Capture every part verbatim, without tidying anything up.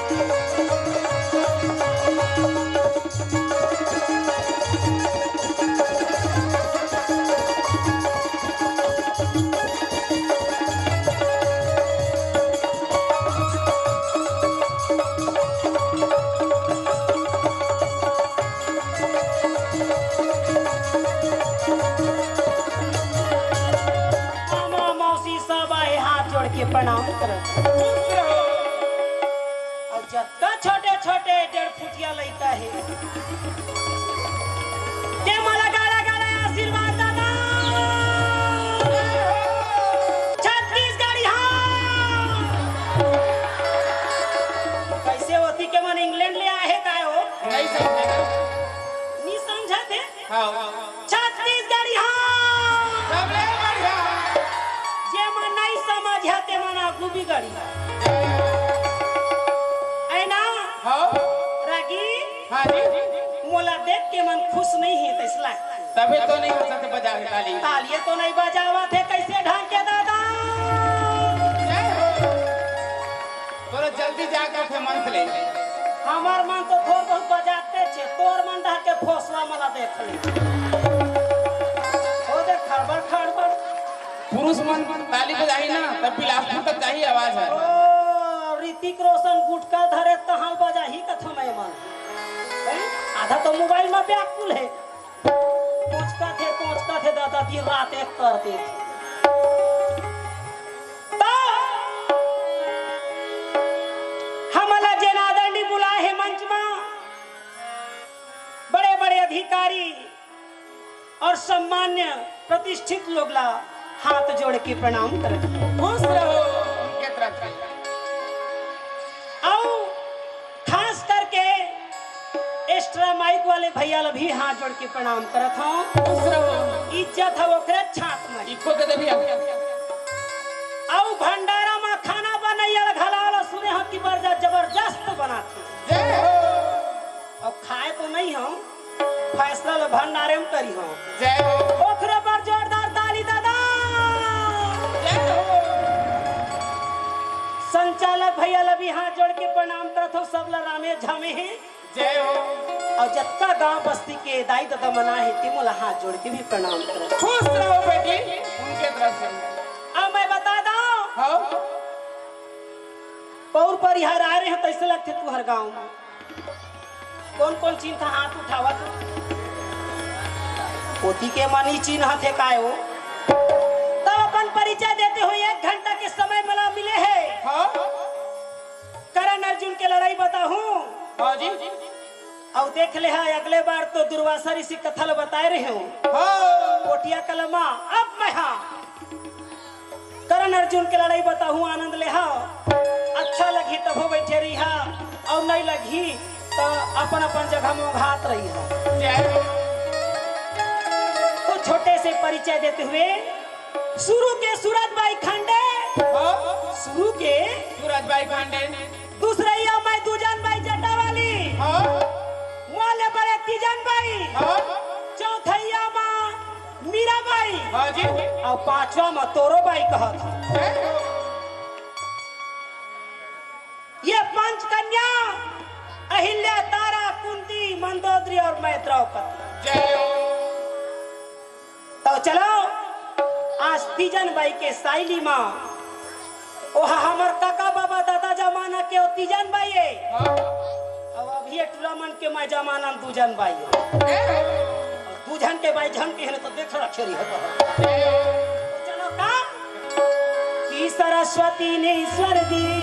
मामा, मौसी सब आए, हाथ जोड़ के प्रणाम करत। खुश रहो। अउ जतका छोटे छोटे डेढ़ फुटिया लइका हे, ते मोला गाड़ा गाड़ा आशीर्वाद दादा। छत्तीसगढ़िया। कइसे होती के मन इंग्लैंड ले आए हे काय हो? नहीं समझे ना। नहीं समझत हे। हाँ। छत्तीसगढ़िया। सबले बढ़िया। जे मन नहीं समझ हे, ते मन आगू बिगड़ी। है ना? हाँ। रागी। हाँ जी। मोला देख के मन खुश नहीं हे, तइसला। तभे तो नहीं हो सकते बजावे ताली। तालिये तो नहीं बजावत हे, कइसे ढंग के दादा? जय हो। तोला जल्दी जाके उठे मन से ले। हमर मन तो थोर बहुत बजाते छे, तोर मन डहर के फोसला मला देख ले। ओ देख, खड़बड़, खड़बड़। पुरुष मन ताली बजाही ना, तब बिलासपुर तक जाही आवाज हे। ओ, ऋतिक रोशन गुटखा धरे तहां बजाही कथम ए मन। हैं? आधा तो मोबाइल में व्याकुल हे। कोचकथे, कोचकथे दादा, दिन रात एक कर देथे। त हमला जेन आदरणीय बुलाए हे मंच मा, बड़े-बड़े अधिकारी अउ सम्मान्य प्रतिष्ठित लोग ला हाथ जोड़ के प्रणाम करत हंव। खुश रहो, उनके तरफ से। अउ खास करके एक्स्ट्रा माइक वाले भैया ला भी हाथ जोड़ के प्रणाम करत हंव। खुश रहो। इज्जत हे ओकरे छात में। इको दे दे भैया। अउ भंडारा में खाना बनइया ला घला ला सुने हंव कि बड़ जबरदस्त बनाथे। जय हो। अउ खाए तो नहीं हंव, फैसला ला भंडारे में करी हंव। जय हो। ओकरे बर जोरदार ताली दादा। जय हो। संचालक भैया ला भी हाथ जोड़ के प्रणाम करत हंव, सब ला रामे झामे हे। जय हो। अउ जतका गांव बस्ती के दाई ददा मन आए हे, ते मोला हाथ जोड़ के भी प्रणाम करत हंव। खुश रहो बेटी, उनके तरफ से। अब मैं बता दंव, हाँ। पउर परिहार आए रहे हंव, तइसे लगथे तुंहर गांव में। कोन कोन चिन्हत हे हाथ उठावव तो। ओती के मन ही चिन्हत हे काय हो। तब अपन परिचय देते हुए एक घंटा के समय मला मिले हे। हाँ। करण अर्जुन के लड़ाई बताहूं। हाँ जी। अउ देख ले हा, अगले बार तो दुर्वासा ऋषि कथा ल बताए रहे हंव। हाँ। कोटिया कलमा, अब मैं हा करण अर्जुन के लड़ाई बताहूं, आनंद लेहा। अच्छा लगही तभो बइठे रहिहा, अउ नहीं लगही त अपन अपन जगह मोंघात रहिहा। जय हो। तो छोटे से परिचय देते हुए, शुरू के सूरज बाई खांडे, हाँ। शुरू के सूरज बाई खांडे। दूसरइया में दूजन बाई जटा वाली, हाँ। मोले बड़े तीजन बाई, हाँ। चौथइया में मीरा बाई। हाँ जी। अउ पांचवा म तोरो बाई कहत हंव। जय हो। ये पंच कन्या अहिल्या, तारा, कुंती, मंदोदरी अउ मैं द्रौपदी। जय हो। त चलो, आज तीजन बाई के साइली म ओहा हमर कका बाबा दादा जमाना के ओ तीजन बाई ए। हाँ। अब अभी ये टूरा मन के मैं जमाना में दूजन बाई ए। ए। दूजन के बाई झन के हन तो देख रखे रही हो। ए। तो चलो का? कि सरस्वती ने स्वर दी,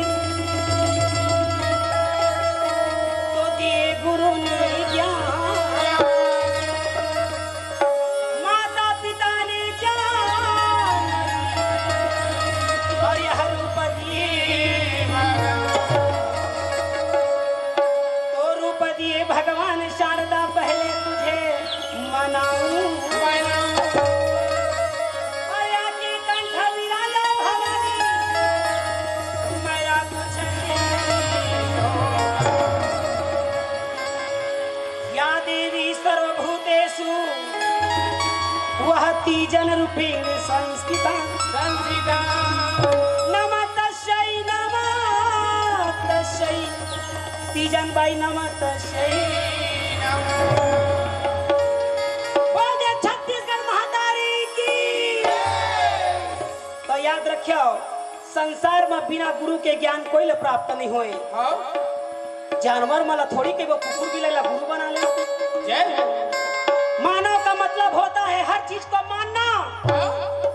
तो दिए गुरु ने ज्ञान। माता पिता ने जान और यह रूप दिए। तो रूप दिए भगवान शारदा, पहले तुझे मनाऊं। और आके कंठ विराजा भवानी, मैं या देवी सर्वभूतेषु वह तीजन रूपेण संस्थिता। संस्थिता। नमः तस्यै, नमः तस्यै, नमः तस्यै नमः। बोल दे छत्तीसगढ़ महतारी की। तो याद रखियो, संसार में बिना गुरु के ज्ञान कोई ले प्राप्त नहीं होए। हाँ। जानवर मन ला थोड़ी के वो कुकुर बिलाई ला गुरु बना ले। जय हो। मानव का मतलब होता है हर चीज को मानना। हाँ।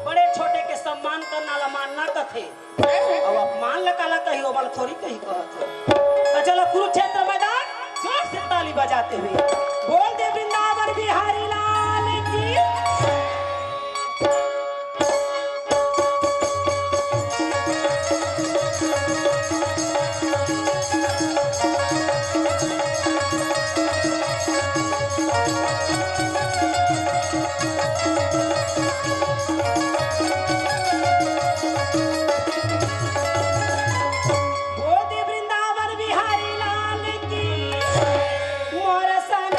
बड़े छोटे के सम्मान करना ला मानना कथे। अब अपमान ल काला कही, ओमन थोड़ी कही कहत हो। त चलो कुरुक्षेत्र मैदान जोर से ताली बजाते हुए बोल दे वृंदावन बिहारी लाल की। बोल दे वृंदावन बिहारी लाल की। मोर सन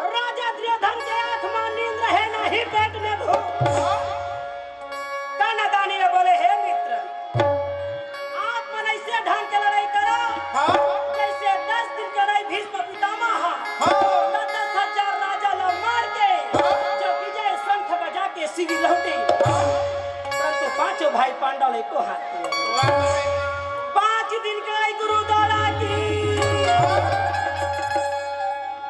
राजा दुर्योधन के आंख में नींद रहे, नहीं पेट में भूख। कानादानी में बोले, "हे मित्र, आप मन ऐसे ढंग के लड़ाई करो, हाँ। जैसे दस दिन के लड़ाई भीष्म पितामह, हाँ। दस दस हजार राजा ला मार के, हाँ। जब विजय शंख बजा के शिविर लौटे, हाँ। परंतु पांचों भाई पांडव ला एको हाथ नहीं लगे।" वाह, वाह। पांच दिन के लड़ाई गुरु द्रोण की।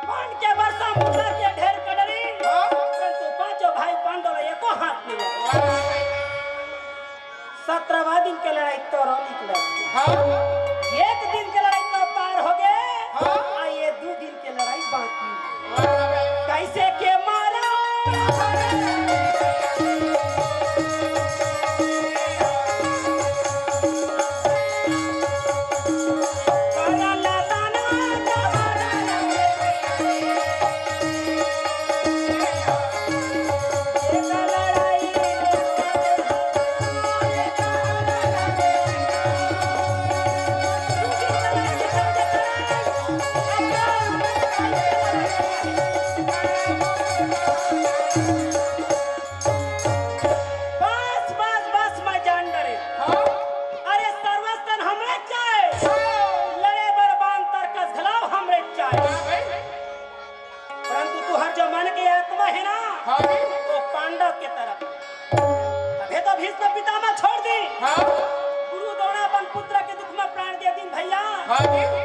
बाण के वर्षा, मुसर के ढेर कड़री, हाँ। परंतु पांचों भाई पांडव ला एको हाथ नहीं लगे। सत्रहवाँ दिन के लड़ाई तोरो निकले। हाँ। एक दिन के लड़ाई तो पार हो गए, हाँ। आ ये दो दिन के लड़ाई बाकी। कैसे के मारा? बस, बस, बस, मैं जान डरे। हाँ। अरे, सर्वस्व धन हमरे चाहे। हाँ। लड़े बर बान तरकस घलाव हमरे चाहे। हाँ भाई। परंतु तुहर जो मन के आत्मा है ना, हाँ जी। वो पांडव के तरफ। अबे तो भीष्म पितामह छोड़ दी। हाँ। गुरु द्रोण अपन पुत्र के दुख में प्राण दे दीन भैया। हाँ जी।